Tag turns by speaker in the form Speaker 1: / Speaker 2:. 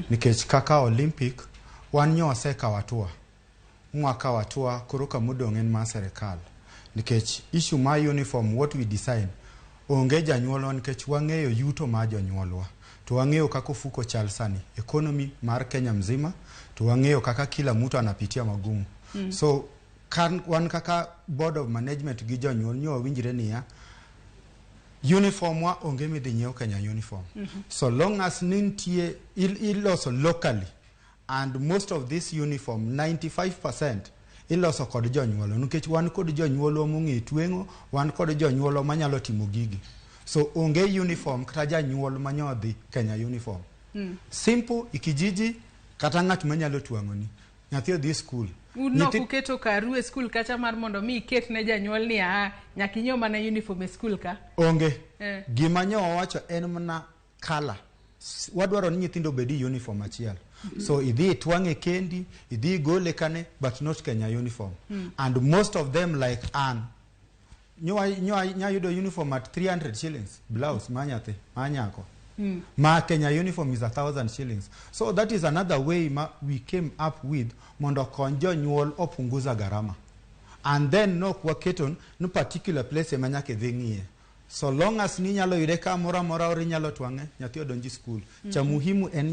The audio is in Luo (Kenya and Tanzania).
Speaker 1: Nikech kaka Olympic, wan nyo wasekawo hatua. Mwakawo hatua koro kamodong' en mar serikal. Nikech issue mar uniform, what we design, onge janyuolwa nikech wang'eyo yuto mar jonyuolwa. To wang'eyo kaka ofuko chal sani, economy mar Kenya mzima, to wang'eyo kaka kila mtu anapitia magumu. So kan, wan kaka board of management gi jonyuol nyo wawinjre niya, uniform wa onge midhi nyiew Kenya uniform. So long as ni nitie iloso locally, and most of this uniform, 95% iloso kod jonyuolwa, nikech wan kod jonyuolwa mong'e tweng'o, wan kod jonyuolwa manyalo timo gigi. So onge uniform kata janyuol manyodhi Kenya uniform. Simple ikijiji kata ng'at manyalo twang'oni. Nyathi odhi school.
Speaker 2: Un nok uketo karu e skul kacha mar mondo mi iket ne janyuol ni aa nyaka inyiew mana uniform e skul ka?
Speaker 1: Onge.
Speaker 2: Eh.
Speaker 1: Gima nyo wawacho en mana color. Wadwaro ni nyithindo obed e uniform achiel. So idhi itwang'e kendi, idhi igole kane, but not Kenya uniform. And most of them, like an nyo yudo uniform at 300 shillings, blouse ma nyathi ma nyako. Ma Kenya uniform is 1,000 shillings. So that is another way ma we came up with mondo okony jonyuol opunguza gharama. And then nok waketo no particular place ema nyaka idhi ng'iye. So long as ni inyalo yude kamoro amora or inyalo twang'e, nyathi odonji school. Cha muhimu en